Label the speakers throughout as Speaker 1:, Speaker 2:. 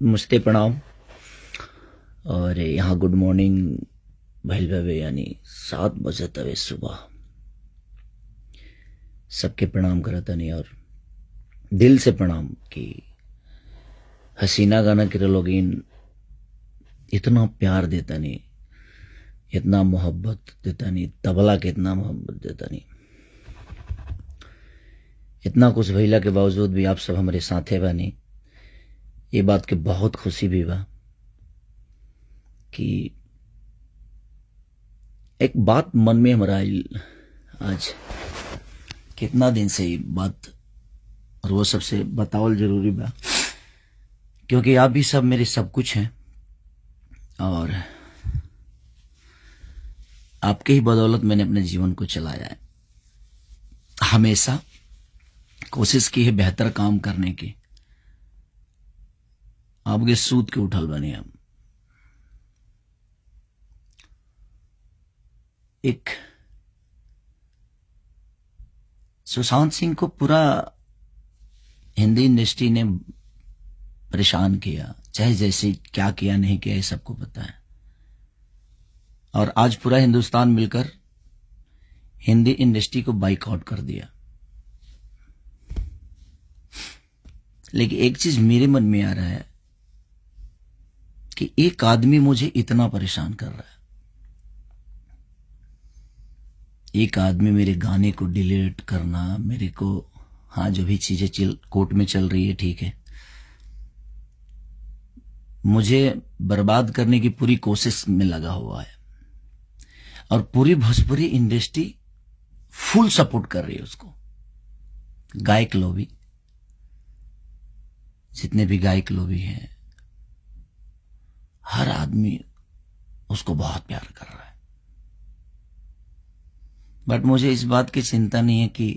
Speaker 1: नमस्ते, प्रणाम। और यहाँ गुड मॉर्निंग भइल बावे, यानी 7 बजत हवे सुबह। सबके प्रणाम करतनी और दिल से प्रणाम कि हसीना गाना के लोगिन इतना प्यार देतानी, इतना मोहब्बत देतानी, तबला के इतना मोहब्बत देतानी। इतना कुछ भइला के बावजूद भी आप सब हमारे साथे बानी, ये बात के बहुत खुशी भी बा कि एक बात मन में हमारा आइल आज कितना दिन से ये बात और वो सबसे बतावल जरूरी बा, क्योंकि आप भी सब मेरे सब कुछ हैं और आपके ही बदौलत मैंने अपने जीवन को चलाया है। हमेशा कोशिश की है बेहतर काम करने की। आपके सूत के उठल बने हम। एक सुशांत सिंह को पूरा हिंदी इंडस्ट्री ने परेशान किया, चाहे जैसे क्या किया नहीं किया ये सबको पता है। और आज पूरा हिंदुस्तान मिलकर हिंदी इंडस्ट्री को बाइकआउट कर दिया। लेकिन एक चीज मेरे मन में आ रहा है कि एक आदमी मुझे इतना परेशान कर रहा है, एक आदमी मेरे गाने को डिलीट करना, मेरे को, हाँ जो भी चीजें कोर्ट में चल रही है ठीक है, मुझे बर्बाद करने की पूरी कोशिश में लगा हुआ है। और पूरी भोजपुरी इंडस्ट्री फुल सपोर्ट कर रही है उसको। गायक लोबी, जितने भी गायक लोबी हैं, हर आदमी उसको बहुत प्यार कर रहा है। बट मुझे इस बात की चिंता नहीं है कि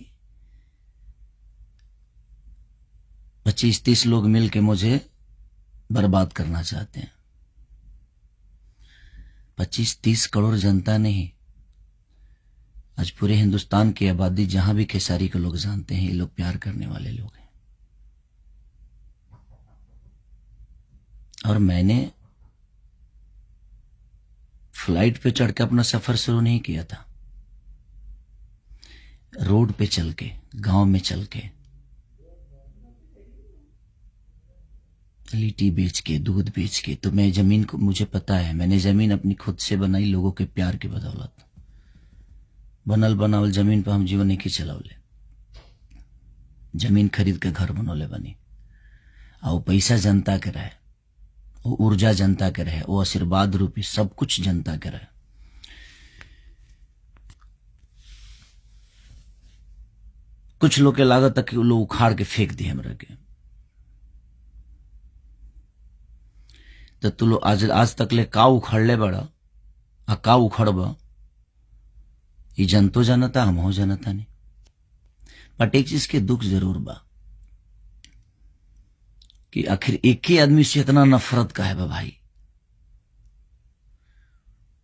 Speaker 1: 25-30 लोग मिलके मुझे बर्बाद करना चाहते हैं। 25-30 करोड़ जनता नहीं, आज पूरे हिंदुस्तान की आबादी जहां भी खेसारी को लोग जानते हैं, ये लोग प्यार करने वाले लोग हैं। और मैंने फ्लाइट पे चढ़ के अपना सफर शुरू नहीं किया था, रोड पे चल के, गांव में चल के, लिट्टी बेच के, दूध बेच के। तो मैं जमीन को, मुझे पता है, मैंने जमीन अपनी खुद से बनाई लोगों के प्यार की बदौलत। बनल बनावल जमीन पर हम जीवन नहीं चलावले, जमीन खरीद के घर बनौले बनी। और पैसा जनता के रहे, वो ऊर्जा जनता के रहे, वो आशीर्वाद रूपी सब कुछ जनता के रहे। कुछ लोग के लागत कि लोग उखाड़ के फेंक दिए हमरा के, तो तू लोग आज आज तक ले का उखड़ले बड़ा आ का उखड़ब, ये जनतो जानता, हम हो जानता नहीं। बट एक चीज के दुख जरूर बा कि आखिर एक ही आदमी से इतना नफरत का है बा भाई।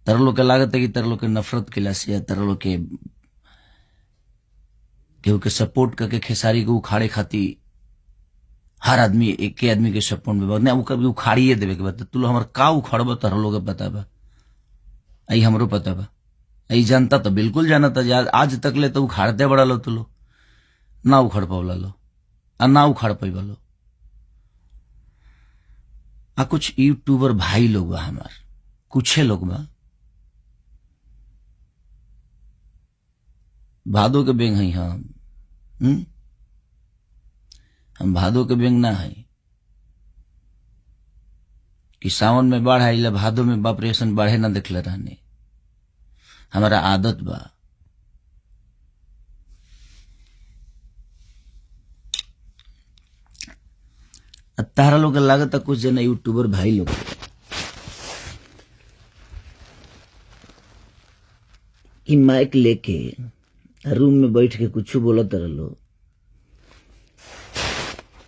Speaker 1: तर लोग के लागत है कि तर लोग के नफरत के से या तर लोग के केहू के सपोर्ट करके खेसारी को उखाड़े खाती हर आदमी एक ही आदमी के सपोर्ट में नहीं, वो कभी उखाड़िए देवे के बाद तू लोग हमार का उखाड़ब तर लोग के पता बा, आई हमरो पता बा, आई जनता तो बिल्कुल जानता। आज तक ले तो उखाड़ते बड़ा लो तू लोग, ना उखाड़ पौला लो आ ना उखाड़ पैबा लो। आ कुछ यूट्यूबर भाई लोग बा हमार, कुछ लोग बा भादो के बेंग है हम, हम भादो के बेंग ना है कि सावन में बाढ़ आइला भादो में बाप रे ऐसन बाढ़े ना देखले रहने, हमारा आदत बा। तारा लोग लागत कुछ जना यूट्यूबर भाई लोग कि माइक लेके रूम में बैठ के कुछ बोलत रहो।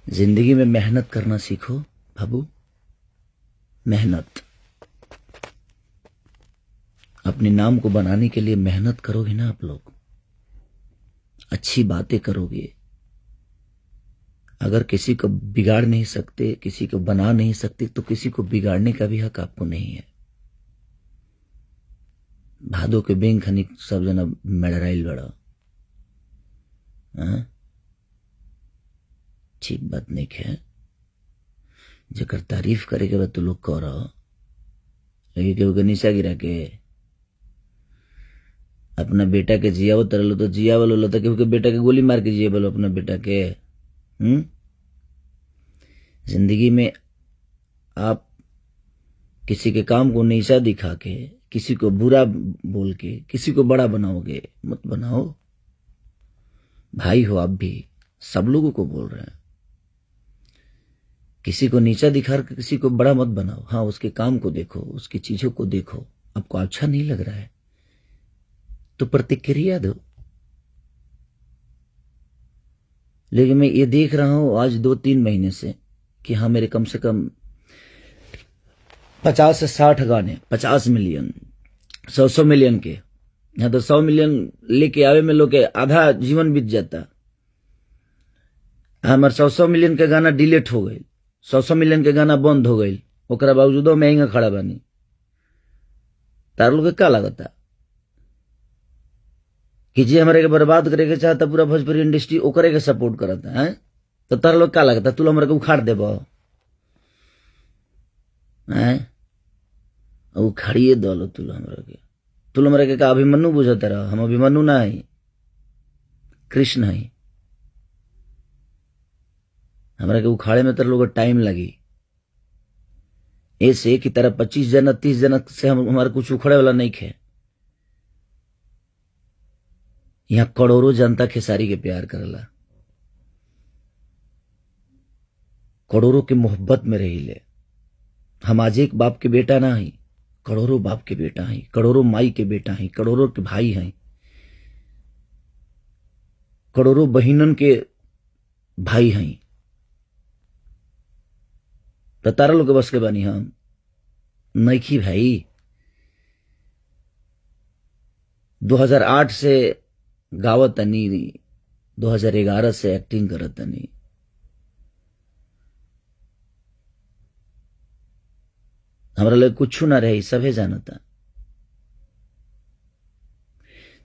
Speaker 1: जिंदगी में मेहनत करना सीखो बाबू, मेहनत, अपने नाम को बनाने के लिए मेहनत करोगे ना आप लोग, अच्छी बातें करोगे, अगर किसी को बिगाड़ नहीं सकते, किसी को बना नहीं सकते, तो किसी को बिगाड़ने का भी हक आपको नहीं है। भादो के बेंग खनी सब जना मेड़राइल बड़ा, ठीक बात नहीं है। जेकर तारीफ करे के बाद तो लोग कह रहा, लेकिन केहू के नीचा गिरा के अपना बेटा के जियावत रहो तो जियावल होला, तो केहू के बेटा के गोली मार के जियावल अपना बेटा के। जिंदगी में आप किसी के काम को नीचा दिखा के, किसी को बुरा बोल के किसी को बड़ा बनाओगे, मत बनाओ। भाई हो आप भी, सब लोगों को बोल रहे हैं, किसी को नीचा दिखा के किसी को बड़ा मत बनाओ। हाँ, उसके काम को देखो, उसकी चीजों को देखो, आपको अच्छा नहीं लग रहा है तो प्रतिक्रिया दो। लेकिन मैं ये देख रहा हूं आज 2-3 महीने से कि हाँ, मेरे कम से कम 50 से 60 गाने 50 मिलियन, 100-100 मिलियन के, यहाँ तो 100 मिलियन लेके आवे में लोग के आधा जीवन बीत जाता। हमारे 100-100 मिलियन के गाना डिलीट हो गई, 100-100 मिलियन के गाना बंद हो गई, ओकरा बावजूदो महंगा खड़ा बानी। तार लोग के का लगता कि जे हमारे के बर्बाद करे के चाहता पूरा भोजपुरी इंडस्ट्री ओकरे के सपोर्ट करता है, तो तार लोग का लगता तू हमारे के उखाड़ देब? उखाड़िए दलो तू हमरा के। तू हमरा के का अभिमन्यु बुझता रह? हम अभिमन्यु ना है, कृष्ण है। हमरा के उखाड़े में तर लोग टाइम लगी। ऐसे की तरह 25 जना 30 जना से हम हमारे कुछ उखड़े वाला नहीं खे। यहाँ करोड़ों जनता खेसारी के प्यार करला, करोड़ों के मोहब्बत में रही ले। हम आज एक बाप के बेटा ना है, करोड़ों बाप के बेटा हैं, करोड़ों माई के बेटा हैं, करोड़ों के भाई हैं, करोड़ों बहिनन के भाई हैं। तो तारा लोग के बस के बानी हम नइखी भाई। 2008 से गावत तनी, 2011 से एक्टिंग करत तनी। हमरा लगे कुछ ना रहे, सभे जानता।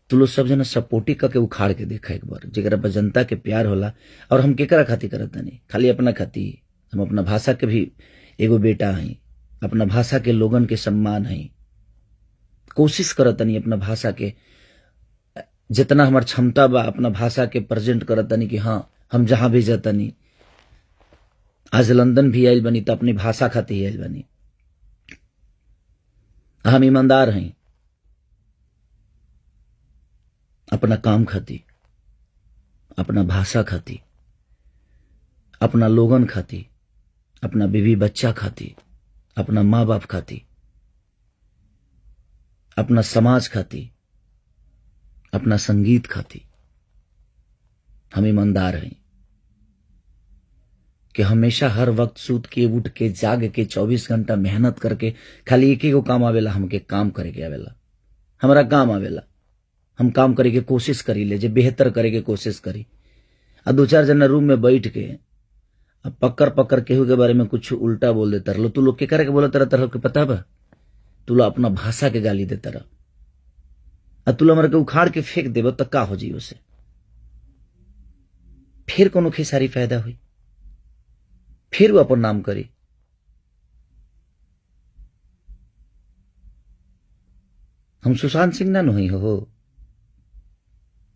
Speaker 1: तू लोग सब जना सपोर्टी करके उखाड़ के देखा एक बार, जेकरा पर जनता के प्यार होला। और हम केकरा खातिर करत तनी? खाली अपना खातिर। हम अपना भाषा के भी एगो बेटा हई, अपना भाषा के लोगन के सम्मान हई। कोशिश करत तनी अपना भाषा के जितना हमार क्षमता बा अपना भाषा के प्रेजेंट करत तनी कि हाँ हम जहां भी जातनी, आज लंदन भी आयल बनी तो अपनी भाषा खातिर आयल बनी। हम ईमानदार हैं अपना काम खातिर, अपना भाषा खातिर, अपना लोगन खातिर, अपना बीवी बच्चा खातिर, अपना माँ बाप खातिर, अपना समाज खातिर, अपना संगीत खातिर। हम ईमानदार हैं कि हमेशा हर वक्त सूत के उठ के जाग के 24 घंटा मेहनत करके खाली एक ही को काम आवेला, हमके काम करे के आवेला, हमारा काम आवेला। हम काम करे के कोशिश करी ले, जे बेहतर करे के कोशिश करी। आ 2-4 जना रूम में बैठ के अब पकड़ पकड़ केहू के बारे में कुछ उल्टा बोल देता रहो। तू लोग के करे के बोलता रह के पता बा? तू लोग अपना भाषा के गाली देता रह। आ तू लोग हमरा के उखाड़ के फेंक देब त का हो जी उसे? फिर कोनो खेसारी फायदा हुई? फिर वो अपन नाम करी। हम सुशांत सिंह ना नहीं हो,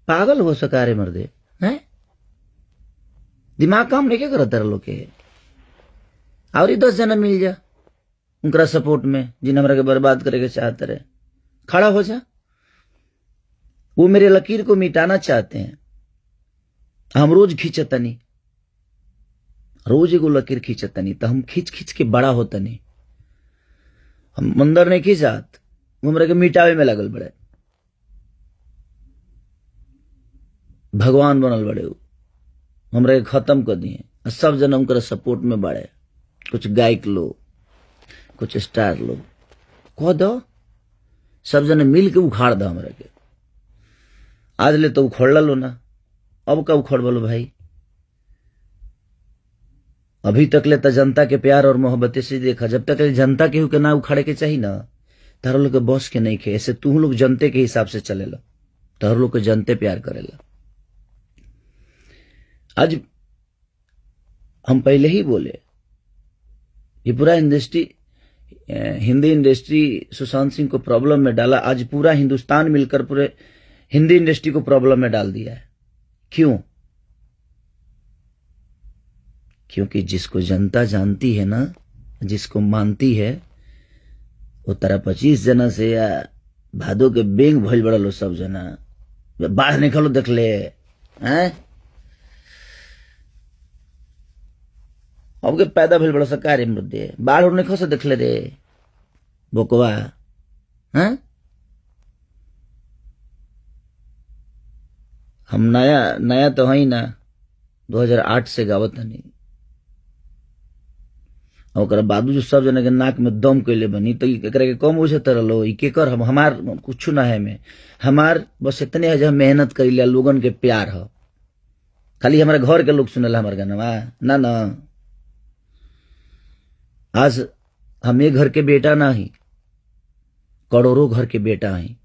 Speaker 1: पागल हो सका रे मर्दे हैं? दिमाग काम नहीं क्या करता लोग के? और 10 जना मिल जा उनका सपोर्ट में, जिन हमरा के बर्बाद करे के चाहते रहे, खड़ा हो जा। वो मेरे लकीर को मिटाना चाहते हैं। हम रोज खींचतनी, रोज एगो लकीर खींचतनी, तो हम खींच खींच के बड़ा होतनी। हम मंदर नहीं खींचात, हमरा के मिटावे में लगल बड़े, भगवान बनल बड़े, हमरा के खत्म कर दिए। सब जन उनका सपोर्ट में बढ़े, कुछ गायक लोग, कुछ स्टार लोग, कह दो सब जन मिल के उखाड़ दो हमरा के। आज ले तो उखड़ लो ना, अब का उखड़ बोलो भाई? अभी तक ले तो जनता के प्यार और मोहब्बत से देखा, जब तक ले जनता केहू के ना उखाड़े के चाहिए ना, तारो लोग के बस के नहीं खे। ऐसे तू लोग जनते के हिसाब से चलेला, तारो लोग के जनते प्यार करेला। आज हम पहले ही बोले, ये पूरा इंडस्ट्री, हिंदी इंडस्ट्री सुशांत सिंह को प्रॉब्लम में डाला। आज पूरा हिंदुस्तान मिलकर पूरे हिंदी इंडस्ट्री को प्रॉब्लम में डाल दिया है। क्यों? क्योंकि जिसको जनता जानती है ना, जिसको मानती है, वो तारा 25 जना से या भादो के बेंग भइल बड़ा लो सब जना बाढ़ निकलो देख ले हैं। अब के पैदा भइल बड़ा सरकारी मुद्दे बाढ़ उड़ने खो से देख ले रे बोकवा हैं। हम नया नया तो है ना, 2008 से गावत हनी। ओकरा बाबू जो सब जना के नाक में दम कैले बनी, तो एकरा के कम बुझे तरलो ई के कर हम हमार कुछ ना है में हमार बस इतने है जो हम मेहनत करीले, लोगन के प्यार हो। खाली हमारे घर के लोग सुनेला हमार गाना ना ना। आज हम एक घर के बेटा ना ही, करोड़ों घर के बेटा ही,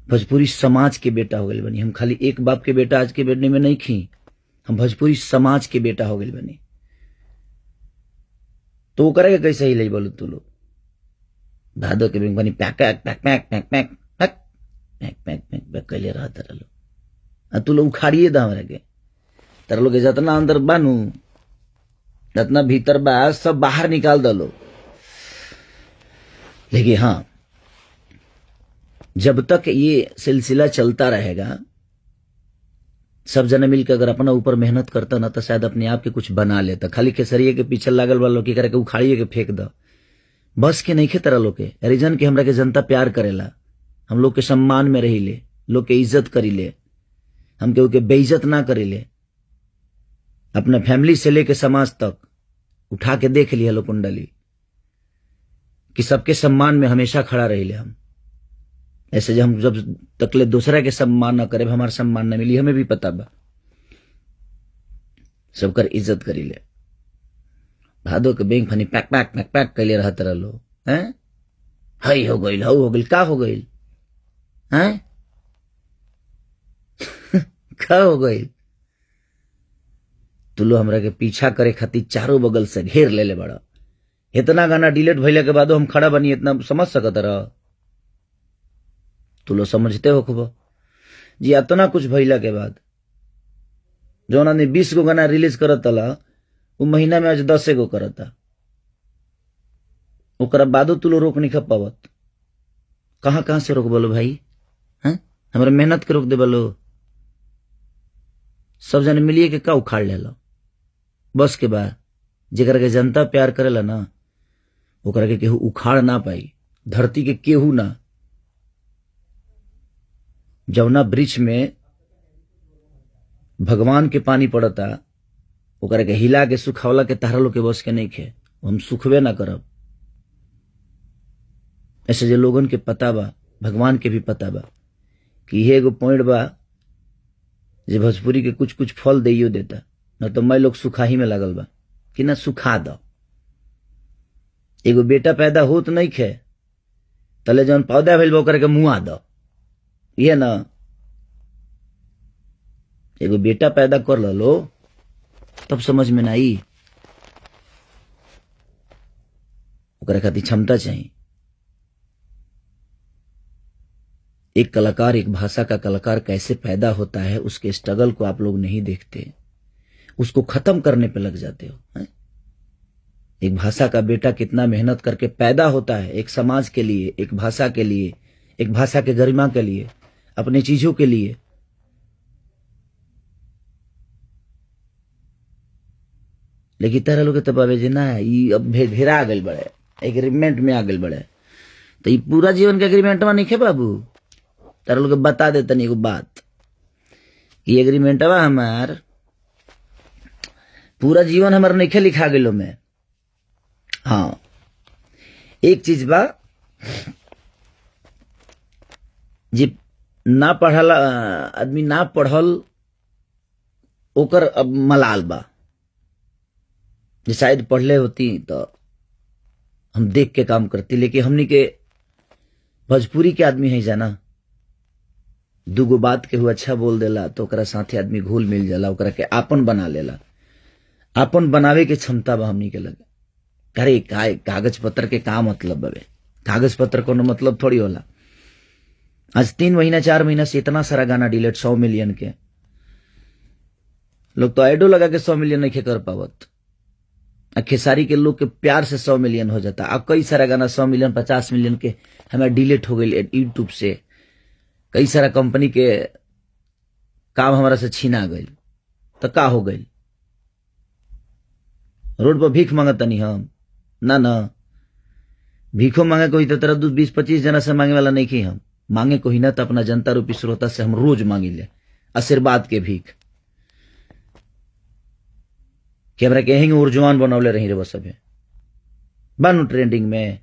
Speaker 1: भोजपुरी समाज के बेटा हो गए बनी। हम खाली एक बाप के बेटा आज के बेटने में नहीं खी, हम भोजपुरी समाज के बेटा हो गए बनी। तो वो करेगा कैसे ही ले बोलो तू लोग भादो के बनी pack pack pack pack pack pack pack pack pack pack pack कैले रहता रहो। आ तू लोग उखाड़िए दा हमरा के, तारा लोग जितना अंदर बानू जितना भीतर बा सब बाहर निकाल दलो। लेकिन हाँ, जब तक ये सिलसिला चलता रहेगा, सब जने मिलकर अगर अपना ऊपर मेहनत करता ना तो शायद अपने आप के कुछ बना लेता। खाली खेसरिए के पीछे लागल वालों की करे के उखाड़िए के फेंक दो, बस के नहीं खेतरा लोग के। रीजन के हमरा के जनता प्यार करेला, हम लोग के सम्मान में रही ले, लोग के इज्जत करी ले, हम केहू के बेइज्जत ना करी ले। अपना फैमिली से लेके समाज तक उठा के देख लिया लो कुंडली कि सबके सम्मान में हमेशा खड़ा रही ले हम। ऐसे जब हम जब तकले दूसरा के सम्मान न करे हमारा सम्मान न मिली, हमें भी पता बा। सबकर इज्जत करी ले। भादो के बैंक फनी पैक पैक पैक पैक कैले रहत रहो हैं। हई हो गइल, हऊ हो गइल, का हो गइल हैं का हो गइल? तू लो हमरा के पीछा करे खातिर चारों बगल से घेर ले ले बड़ा। इतना गाना डिलीट भइला के बादो हम खड़ा बनी, इतना समझ सकत रह तू लो समझते हो खूब जी। इतना कुछ भइला के बाद जौन आदमी 20 गो गाना रिलीज करतला वो महीना में आज 10 गो करता, ओकरा बादो तू लो रोक नहीं पावत। कहाँ कहाँ से रोक बोलो भाई हैं? हमारे मेहनत के रोक दे बोलो। सब जने मिलिए के का उखाड़ ले लो बस के बाद। जेकरा के जनता प्यार करेला ना ओकरा के केहू उखाड़ ना पाई, धरती के केहू ना। जौना वृक्ष में भगवान के पानी पड़ता ओकरा के हिला के सुखावला के तारा लोग के बस के नहीं खे, हम सुखबे ना करब। ऐसे जे लोगन के पता बा, भगवान के भी पता बा कि ये एगो पॉइंट बा जे भोजपुरी के कुछ कुछ फल दियो देता, न तो मैं लोग सुखाही में लगल बा कि ना सुखा दो। एगो बेटा पैदा होत नहीं खे तले जौन पौधा भइल बा ओकरा के मुआ दो, ये ना एगो बेटा पैदा कर लो तब समझ में ना आई। ओकरा खातिर क्षमता चाहिए। एक कलाकार, एक भाषा का कलाकार कैसे पैदा होता है उसके स्ट्रगल को आप लोग नहीं देखते, उसको खत्म करने पे लग जाते हो है? एक भाषा का बेटा कितना मेहनत करके पैदा होता है एक समाज के लिए, एक भाषा के लिए, एक भाषा के गरिमा के लिए, अपने चीजों के लिए। लेकिन तारा लोग तो बाबे जी ना ई अब घेरा गल बड़े, एग्रीमेंट में आ गल बड़े, तो ई पूरा जीवन के एग्रीमेंट में नहीं खे बाबू। तारा लोग बता देता नहीं एगो बात कि एग्रीमेंटवा हमार पूरा जीवन हमार नहीं लिखा गलो में। हाँ, एक चीज बा जे ना पढ़ल आदमी, ना पढ़ल ओकर अब मलाल बा। जे शायद पढ़ले होती तो हम देख के काम करती, लेकिन हमनी के भोजपुरी के आदमी है जाना, दूगो बात केहू अच्छा बोल देला तो ओकरा साथे आदमी घुल मिल जाला, ओकरा के आपन बना लेला। आपन बनावे के क्षमता बा हमनी के लगे। अरे कागज पत्र के का मतलब बावे, कागज पत्र कोनो मतलब थोड़ी होला। आज 3 महीना 4 महीना से इतना सारा गाना डिलीट 100 मिलियन के, लोग तो एडो लगा के 100 मिलियन नहीं कर पावत। आ खेसारी के लोग के प्यार से 100 मिलियन हो जाता। अब कई सारा गाना 100 मिलियन 50 मिलियन के हमें डिलीट हो गई यूट्यूब से, कई सारा कंपनी के काम हमारा से छीना गई, तो का हो गई? रोड पर भीख मांगतनी हम ना ना, भीखो मांगे कोई तो तरह 20-25 जना से मांगे वाला नहीं की हम मांगे कोई ना, तो अपना जनता रूपी श्रोता से हम रोज मांगी ले आशीर्वाद के भीख कि हमरा के उर्जवान बनौले रही रे बस। अभी बनू ट्रेंडिंग में,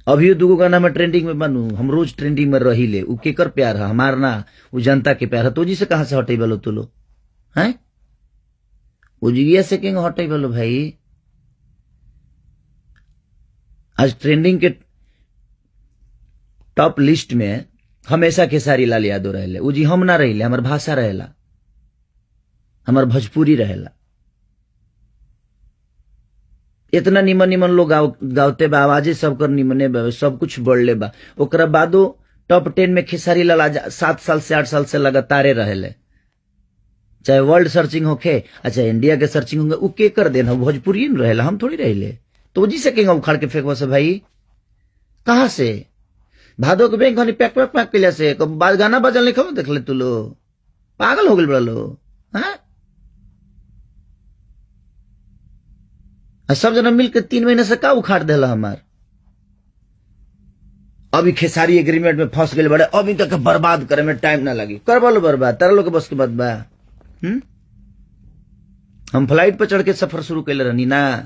Speaker 1: अभी दूगो गाना में ट्रेंडिंग में बनू, हम रोज ट्रेंडिंग में रही ले। उ केकर प्यार है हमार ना, उ जनता के प्यार है। तो जी से कहाँ से हटे बलो तू लो हैं, उजिया से के हटे बलो भाई। आज ट्रेंडिंग के टॉप लिस्ट में हमेशा खेसारी लाल यादव रहले, उ जी हम ना रहिले, हमार भाषा रहेला, हमार भोजपुरी रहेला। इतना निमन निमन लोग गावते बा, आवाजे सबकर निमने बा, सब कुछ बढ़ले बा, ओकरा बादो टॉप 10 में खेसारी लाल आज 7 साल से 8 साल से लगातारे रहेले। चाहे वर्ल्ड सर्चिंग होखे, अच्छा इंडिया के सर्चिंग होंगे, उ के कर देना भोजपुरी में रहेला, हम थोड़ी रहेले। तो जी से केंगा उखाड़ के फेंकवा से भाई, कहाँ से भादो के बैंक हनी पैक पैक पैक कैला से बाद गाना बजल नहीं खबर देख ले तू लो, पागल हो गइल बड़ा लो। हाँ सब जना मिलकर 3 महीना से का उखाड़ देला हमार। अभी खेसारी एग्रीमेंट में फंस गए बड़े, अभी तक बर्बाद करे में टाइम ना लगी, करवा लो बर्बाद, तारा लोग के बस के बात बा। हम फ्लाइट पर चढ़ के सफर शुरू कैले रहनी ना,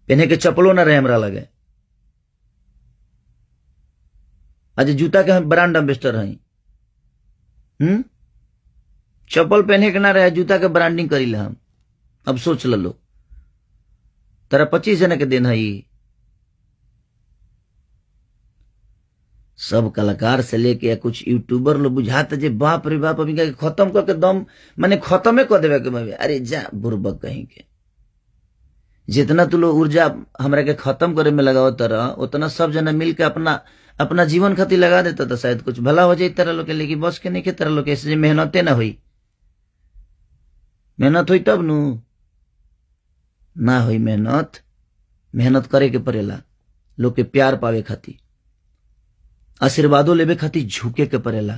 Speaker 1: पहने के चप्पलो ना रहे हमरा लगे, आज जूता के हम ब्रांड एम्बेसडर हई। चप्पल पहने के ना रहे, जूता के ब्रांडिंग करी हम। अब सोच लो तारा 25 जना के दिन है। सब कलाकार से लेके कुछ यूट्यूबर लोग बुझाते जे बाप रे बाप अभी के खत्म करके दम माने खत्मे कर देवे के। अरे जा बुरबक कहीं के, जितना तू लोग ऊर्जा हमरा के खत्म करे में लगाओ तरह, उतना सब जना मिल के अपना अपना जीवन खातिर लगा देता तो शायद कुछ भला हो जाए तरह लोग के। लेकिन बस के नहीं के तरह लोग के ऐसे मेहनते ना हुई, मेहनत हुई तब नू ना हुई मेहनत। मेहनत करे के पड़ेला लोग के प्यार पावे खातिर, आशीर्वादों लेवे खातिर झुके के पड़ेला।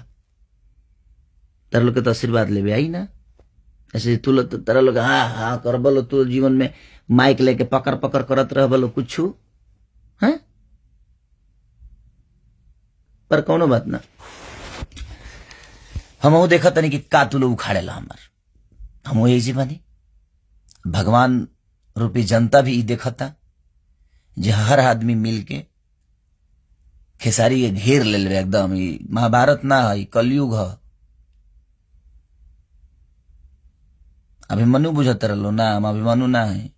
Speaker 1: तारा लोग के तो आशीर्वाद लेवे आई ना, ऐसे तू लोग तारा लोग हाँ हाँ करबलो, तू जीवन में माइक लेके पकड़ पकड़ करत रहबलो कुछ है, पर कोनो बात ना। हम देखा तनी कि का तू लोग उखाड़ेला हमार, हम यही जी बानी। भगवान रूपी जनता भी देखता जे हर आदमी मिल के खेसारी के घेर ले ले एकदम। महाभारत ना है, कलयुग है। अभिमन्यु बुझत रहो ना, हम अभिमन्यु ना है,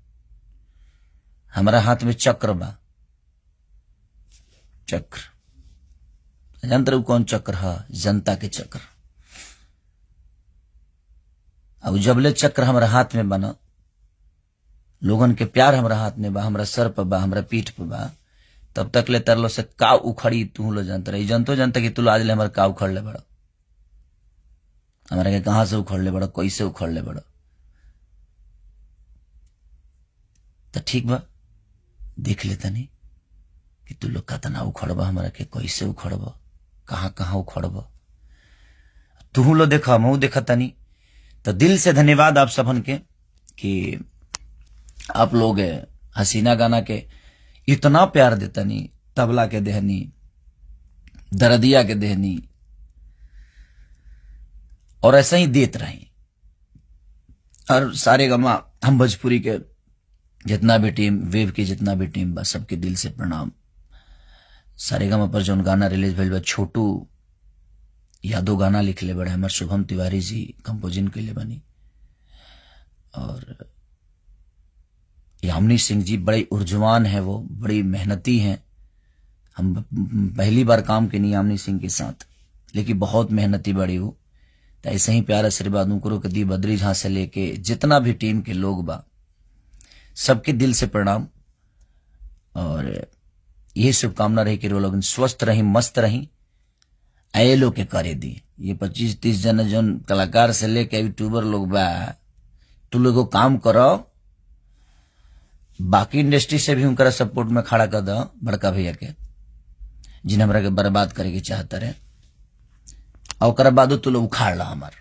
Speaker 1: हमारा हाथ में चक्र बा, चक्र जानते रहो कौन चक्र है, जनता के चक्र। अब जबले चक्र हमारा हाथ में बना, लोगन के प्यार हमारा हाथ में बा, हमारा सर पर बा, हमारा पीठ पर बा, तब तक ले तरलो से का उखड़ी तू लो जानते रही। जनतो जानता कि तू आज ले हमारा का उखड़ ले बड़ा, हमारा के कहां से उखड़ ले बड़ा, कैसे उखड़ ले बड़ा। तो ठीक बा, देख लेता नहीं कि तू लोग कतना उखड़बा हमारा के, कैसे उखड़बा, कहां कहां उखड़बा। तू लो देखा, हम देखा तनी। तो दिल से धन्यवाद आप सबन के कि आप लोग हसीना गाना के इतना प्यार देतनी, तबला के देहनी, दरदिया के देहनी, और ऐसा ही देत रही। और सारे गमा हम भोजपुरी के जितना भी टीम, वेव की जितना भी टीम बा, सबके दिल से प्रणाम। सारे गमा पर जो गाना रिलीज भइल बा, छोटू यादव गाना लिखले बड़े, हमार शुभम तिवारी जी कंपोजिंग के लिए बनी, और यामिनी सिंह जी बड़े उर्जवान हैं, वो बड़ी मेहनती हैं। हम पहली बार काम के नहीं यामिनी सिंह के साथ, लेकिन बहुत मेहनती बड़ी वो। तो ऐसे ही प्यार आशीर्वाद उनको के दी। बद्री झा से लेके जितना भी टीम के लोग बा, सबके दिल से प्रणाम और यही शुभकामना रही कि वो लोग स्वस्थ रही, मस्त रही। आए लोग के करे दी ये 25-30 जन जौन कलाकार से लेके यूट्यूबर लोग बा, तू लोग काम करो, बाकी इंडस्ट्री से भी उनका सपोर्ट में खड़ा कर दो बड़का भैया के, जिन हमरा के बर्बाद करे के चाहता रहे। और ओकरा बादो तू लोग उखाड़ ला हमार,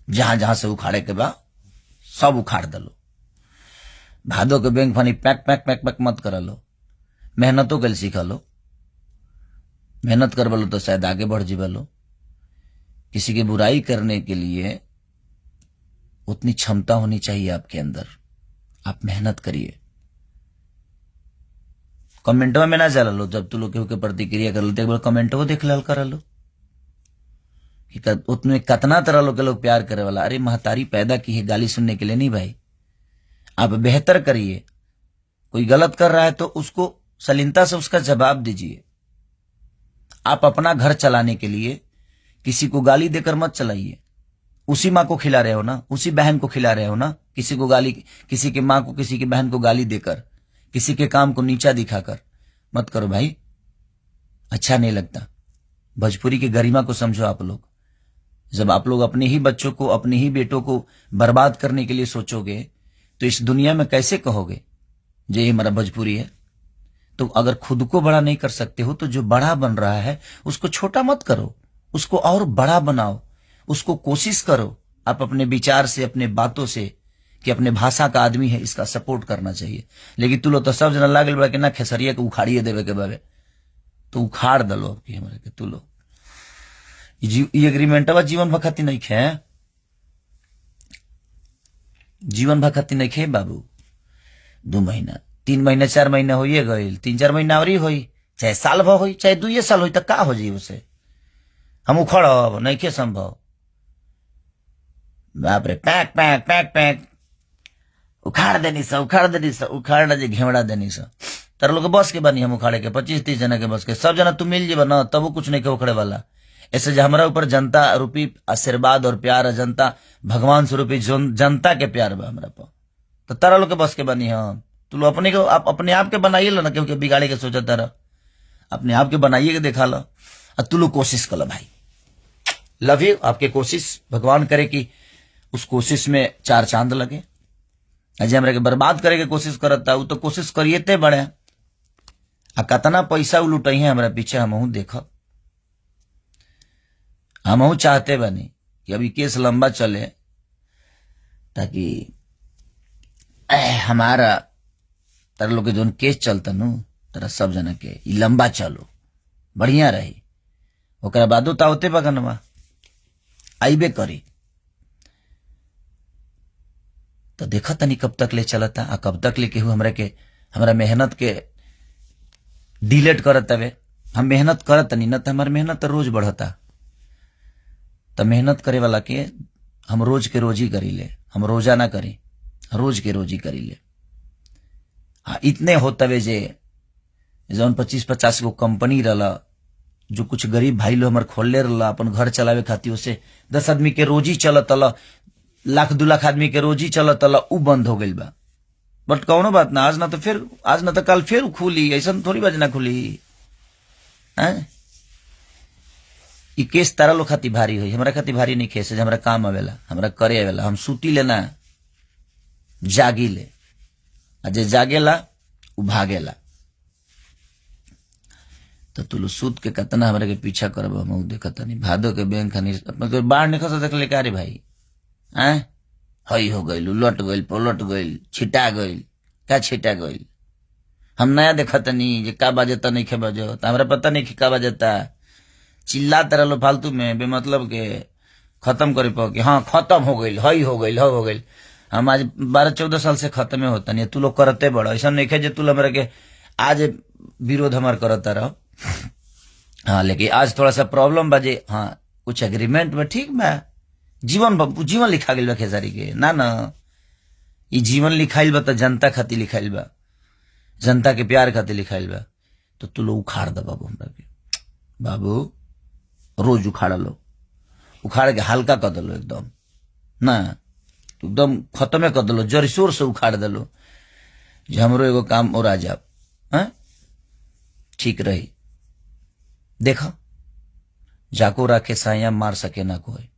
Speaker 1: जहां जहां से उखाड़े के बा सब उखाड़ दलो। भादो के बैंक फनी पैक पैक पैक पैक मत कर लो, मेहनतो कल सीखा लो। मेहनत कर लो तो शायद आगे बढ़ जीवा लो। किसी की बुराई करने के लिए उतनी क्षमता होनी चाहिए आपके अंदर। आप मेहनत करिए, कमेंटों में ना चला लो। जब तू लोग केहू के प्रतिक्रिया कर लो तो एक बार कमेंटो देख लाल कर लो कि उतने कतना तरह लोग के लोग प्यार करे वाला। अरे महतारी पैदा की है गाली सुनने के लिए नहीं भाई। आप बेहतर करिए, कोई गलत कर रहा है तो उसको सलीनता से उसका जवाब दीजिए। आप अपना घर चलाने के लिए किसी को गाली देकर मत चलाइए। उसी माँ को खिला रहे हो ना, उसी बहन को खिला रहे हो ना, किसी को गाली, किसी के माँ को, किसी की बहन को गाली देकर, किसी के काम को नीचा दिखाकर मत करो भाई, अच्छा नहीं लगता। भोजपुरी की गरिमा को समझो आप लोग। जब आप लोग अपने ही बच्चों को, अपने ही बेटों को बर्बाद करने के लिए सोचोगे तो इस दुनिया में कैसे कहोगे जे ये हमारा भोजपुरी है। तो अगर खुद को बड़ा नहीं कर सकते हो तो जो बड़ा बन रहा है उसको छोटा मत करो, उसको और बड़ा बनाओ, उसको कोशिश करो आप अपने विचार से, अपने बातों से कि अपने भाषा का आदमी है, इसका सपोर्ट करना चाहिए। लेकिन तू लोग तो सब जना लागल बा कि ना खेसरिया के उखाड़िए देवे के बाबे, तो उखाड़ दलो अब की हमारे के। तू लोग ई एग्रीमेंटवा जीवन भर खातिर नहीं खे, जीवन भर खातिर नहीं खे बाबू। 2 महीना, 3 महीना, 4 महीना होइए गईल, 3-4 महीना और होई, चाहे साल भर होई, चाहे 2 साल होई, तो का हो जाई उसे हम उखड़ब नहीं के संभव। बाप रे, पैक पैक पैक पैक उखाड़ देनी सा, उखाड़ देनी सा, उखाड़ ना जे घेवड़ा देनी सा। तार लोग बस के बनी हम उखाड़े के 25-30 जना के बस के, सब जना तू मिल जेबा ना तब कुछ नहीं के उखड़े वाला। ऐसे जो हमारा ऊपर जनता रूपी आशीर्वाद और प्यार है, जनता भगवान स्वरूपी जनता के प्यार बा हमरा पर, तो तारा लोग के बस के बनी हम। तू लोग अपने को आप अपने आप के बनाइए लो ना, क्योंकि बिगाड़े के सोचा तारा, अपने आप के बनाइए के देखा लो। और तू लोग कोशिश कर लो भाई, लव you. आपके कोशिश भगवान करे कि उस कोशिश में 4 चांद लगे। अजय हमरा के बर्बाद करे के कोशिश करता उ तो कोशिश करिएते बड़े, आ कतना पैसा उ लुटई है हमरा पीछे, हमहू देखब, हमहू चाहते बनी कि अभी केस लंबा चले ताकि हमारा तारा लोग के जोन केस चलता नु तारा सब जना के ई लंबा चलो बढ़िया रही। ओकरा बादो त आवते बगनवा आईबे करी, तो देखा तनी कब तक ले चलता आ कब तक ले केहू हमरा के हमरा मेहनत के डिलेट करत हवे। हम मेहनत करत तनी न त हमार मेहनत रोज बढ़ता, त मेहनत करे वाला के हम रोज के रोज ही करी ले, हम रोजाना करी, रोज के रोज ही करी ले। हाँ, इतने होतवे जे जौन 25-50 गो कंपनी रहला, जो कुछ गरीब भाई लोग हमार खोलले रहला अपन घर चलावे खातिर, उसे 10 आदमी के रोजी चलत अला, 1-2 लाख आदमी के रोजी चलत अला, उ बंद हो गइल बा। बट कौनो बात ना, आज ना तो फिर, आज ना तो कल फिर खुली, ऐसा थोड़ी बात ना खुली। हैं ई केस तारा लोग खातिर भारी होई, हमरा खातिर भारी नहीं खेस, हमरा काम आवेला, हमरा करे आवेला, हम सूती लेना जागी ले, आ जे जागेला उ भागेला। तो तू लोग सूत के कतना हमरा के पीछा करब हम देखत नहीं। भादो के बैंक खनी अपना तो बाढ़ निकल देख ले का रे भाई, हैं हई हो गइल, उलट गइल, पलट गइल, छिटा गइल, का छिटा गइल। हम नया देखत नहीं जे का बाजता नहीं खे बजो, त हमरा पता नहीं का बाजता। चिल्लात रहलो फालतू में बेमतलब के, खत्म करे पाओ कि हाँ खत्म हो गइल, हई हो गइल, हो गइल। हम आज 12-14 साल से खत्म होता नहीं, तू लोग करते बड़ा। ऐसा नहीं जे तू लोग हमरा के आज विरोध हमार करता रहो। हाँ, लेकिन आज थोड़ा सा प्रॉब्लम बाजे, हाँ कुछ एग्रीमेंट में ठीक बा, जीवन जीवन लिखा गइल बा खेसारी के ना ना ई जीवन लिखाइल बा त जनता खातिर लिखाइल बा, जनता के प्यार खातिर लिखाइल बा। तो तू लोग उखाड़ दे बाबू हमरा के, बाबू रोज उखाड़ लो, उखाड़ के हल्का कर दलो एकदम ना, एकदम खत्मे कर दलो, जरसोर से उखाड़ दलो जे हमरो एगो काम और आ जाब। हाँ ठीक रही। देखा जाको राखे साया मार सके ना कोई,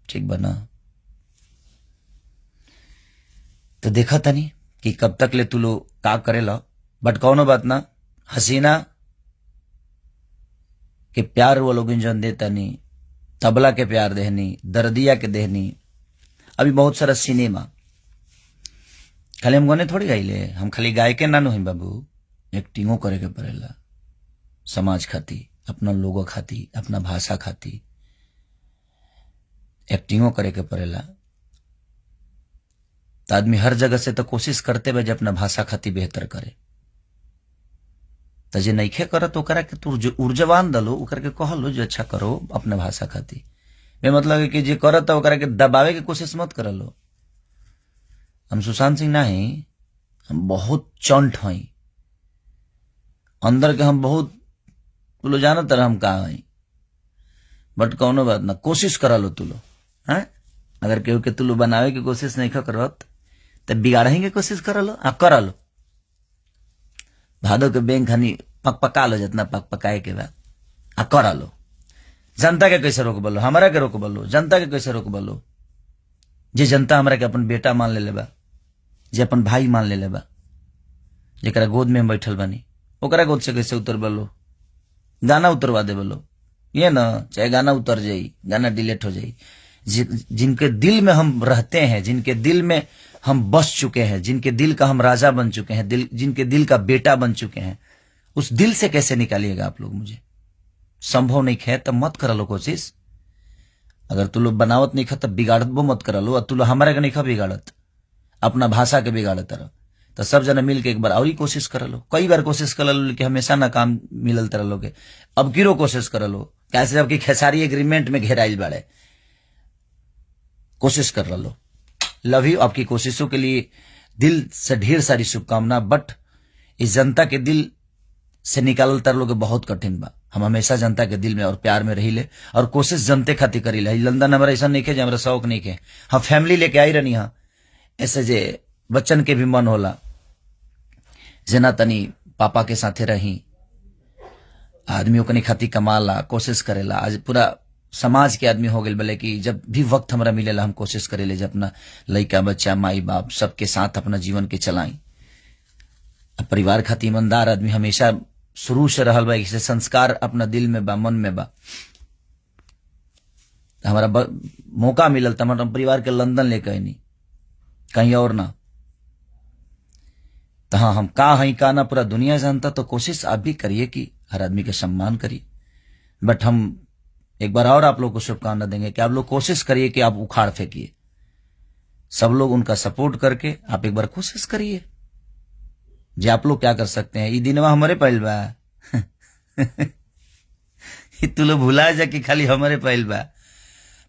Speaker 1: ठीक बना। तो देखा तनी कि कब तक ले तू लोग का करेला, बट कौनो बात ना, हसीना के प्यार वो लोग जन देता नहीं, तबला के प्यार देहनी, दर्दिया के देहनी, अभी बहुत सारा सिनेमा खाली हम गने थोड़ी गाइले, हम खाली गाय के ना नहीं बाबू, एक्टिंगो करे के पड़ेला समाज खाती, अपना लोगों खाती, अपना भाषा खाती एक्टिंगो करे के पड़ेला। तो आदमी हर जगह से तो कोशिश करते बा जे अपना भाषा खाती बेहतर करे। तो जे नइखे करत ओकरा के तू ऊर्जावान दलो, ओकरा के कहलो जे अच्छा करो अपना भाषा खाती। बे मतलब है कि जे करत ओकरा के दबावे के कोशिश मत करलो। हम सुशांत सिंह नहीं, हम बहुत चंट हई अंदर के, हम बहुत तू लो जानत रह हम का हई, बट कौनो बात ना, कोशिश करलो तू लो। हैं अगर केहू के तू लो बनावे के कोशिश नहीं करत तो बिगाड़े के कोशिश करलो, आ करलो भादो के बैंक हनी पक पका लो जितना पक पकाए के बाद आ करलो। जनता के कैसे रोक बोलो, हमारा के रोक बोलो, जनता के कैसे रोक बोलो? जे जनता हमरा के अपन बेटा मान ले बा, जे अपन भाई मान ले बा, जेकरा गोद में हम बैठल बानी, ओकरा गोद से कैसे उतर बोलो? गाना उतरवा दे बोलो ये ना, चाहे गाना उतर जाई, गाना डिलीट हो जाई। जिनके दिल में हम रहते हैं, जिनके दिल में हम बस चुके हैं, जिनके दिल का हम राजा बन चुके हैं, दिल जिनके दिल का बेटा बन चुके हैं, उस दिल से कैसे निकालिएगा आप लोग मुझे? संभव नहीं है, तब मत करा लो कोशिश। अगर तू लोग बनावत नहीं खा तब बिगाड़त वो मत करा लो, और तू लोग हमारे के नहीं खा बिगाड़त, अपना भाषा के बिगाड़त रह। तो सब जना मिल के एक बार और ही कोशिश कर लो, कई बार कोशिश कर लो कि हमेशा ना काम मिलल तरह लोग के। अब किरो कोशिश कर लो, कैसे जबकि खेसारी एग्रीमेंट में घेराइल बाड़े, कोशिश कर लो। लव you, आपकी कोशिशों के लिए दिल से ढेर सारी शुभकामना। बट इस जनता के दिल से निकालल तर लोग बहुत कठिन बा। हम हमेशा जनता के दिल में और प्यार में रही ले और कोशिश जनते खातिर करी ले। लंदन हमारा ऐसा नहीं है, हमारा शौक नहीं है, हम फैमिली लेके आई रहनी। हाँ ऐसे जे बच्चन के भी मन होला जेना तनी पापा के साथे रही, आदमी ओकनी खातिर कमाला, कोशिश करेला। आज पूरा समाज के आदमी हो गए भले कि जब भी वक्त हमरा मिलेला हम कोशिश करेले जब अपना लइका बच्चा माई बाप सबके साथ अपना जीवन के चलाई। परिवार खातिर ईमानदार आदमी हमेशा शुरू से रहल बा, ऐसे संस्कार अपना दिल में बा, मन में बा। हमारा मौका मिलल त हम परिवार के लंदन लेके आईनी, कहीं और ना। तो हाँ हम का हई का ना पूरा दुनिया जानता। तो कोशिश आप भी करिए कि हर आदमी के सम्मान करिए। बट हम एक बार और आप लोग को शुभकामना देंगे कि आप लोग कोशिश करिए कि आप उखाड़ फेंकिए, सब लोग उनका सपोर्ट करके आप एक बार कोशिश करिए जे आप लोग क्या कर सकते हैं। ये दिनवा हमारे पहल बा, तू लोग भुला जा कि खाली हमारे पहल बा,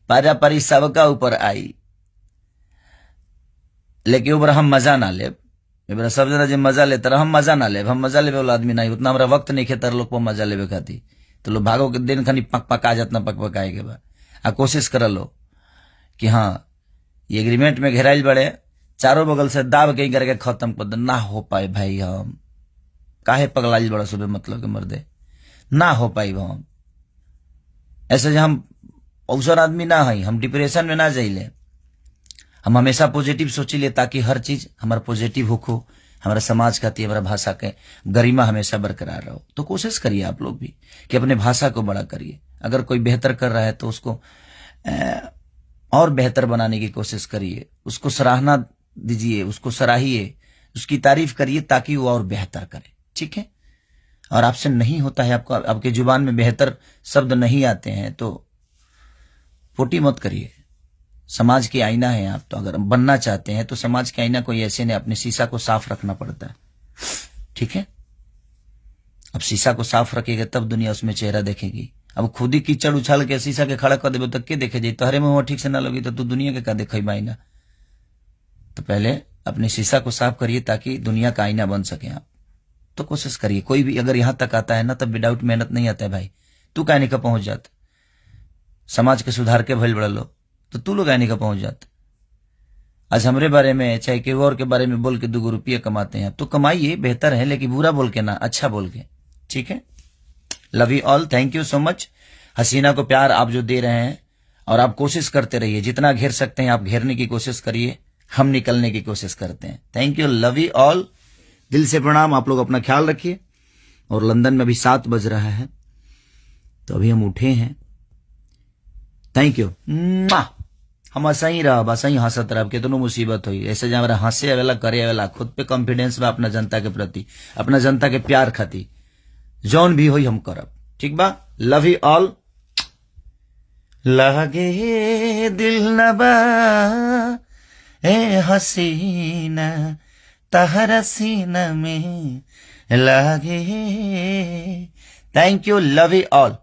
Speaker 1: पारा पारी सबका ऊपर आई। लेकिन ऊपर हम मजा ना ले, एबरा सब जना जे मजा लेता हम मजा ना ले, हम मजा लेवे वाला आदमी नहीं, उतना हमारा वक्त नहीं खेतर लोग पर मजा लेवे खातिर। तो लोग भागो के दिन खानी पक पका जातना पक पकाए के बा। आ कोशिश कर लो कि हाँ ये एग्रीमेंट में घेराइल बड़े, चारों बगल से दाब के करके खत्म कर दे। ना हो पाए भाई, हम काहे पगलाइल बड़ा सुबह मतलब के मर्दे, ना हो पाई हम ऐसे। हम औसर आदमी ना है, हम डिप्रेशन में ना जाइले, हम हमेशा पॉजिटिव सोचिले ताकि हर चीज हमारा पॉजिटिव होखो, हमारा समाज खातिर, हमारा भाषा के गरिमा हमेशा बरकरार रहो। तो कोशिश करिए आप लोग भी कि अपने भाषा को बड़ा करिए। अगर कोई बेहतर कर रहा है तो उसको और बेहतर बनाने की कोशिश करिए, उसको सराहना दीजिए, उसको सराहिए, उसकी तारीफ करिए ताकि वो और बेहतर करे। ठीक है, और आपसे नहीं होता है, आपको आपके जुबान में बेहतर शब्द नहीं आते हैं तो पोटी मत करिए। समाज की आईना है आप, तो अगर बनना चाहते हैं तो समाज के आईना कोई ऐसे नहीं, अपने शीशा को साफ रखना पड़ता है। ठीक है, अब शीशा को साफ रखेगा तब दुनिया उसमें चेहरा देखेगी। अब खुद ही कीचड़ उछाल के शीशा के खड़ा कर देबे तो के देखे जाई? तोहरे मुंह ठीक से ना लगी तो तू दुनिया के का देखे आईना? तो पहले अपने शीशा को साफ करिए ताकि दुनिया का आईना बन सके आप। तो कोशिश करिए, कोई भी अगर यहां तक आता है ना, तब विदाउट मेहनत नहीं आता है भाई। तू काहे नहीं का पहुंच जात? समाज के सुधार के भइल बड़ा लोग, तो तू लोग काहे नहीं का पहुंच जात? आज हमरे बारे में चाहे केहू और के बारे में बोल के 2 रुपये कमाते हैं, तो कमाइए, बेहतर है, लेकिन बुरा बोल के ना, अच्छा बोल के। ठीक है, love you all, thank you so much. हसीना को प्यार आप जो दे रहे हैं, और आप कोशिश करते रहिए, जितना घेर सकते हैं आप घेरने की कोशिश करिए, हम निकलने की कोशिश करते हैं। Thank you, love you all, दिल से प्रणाम। आप लोग अपना ख्याल रखिए। और लंदन में अभी 7 बज रहा है, तो अभी हम उठे हैं। Thank you. हम असही रह, असही हंसत रह, कितनो मुसीबत हुई ऐसे जहाँ हंसे आवेला, करे आवेला, खुद पे कॉन्फिडेंस बा, अपना जनता के प्रति, अपना जनता के प्यार खाती जौन भी होई हम करब। ठीक बा, लव you all. लागे दिल न बा ए हसीना तहरा सीना में लागे। Thank you, love you all.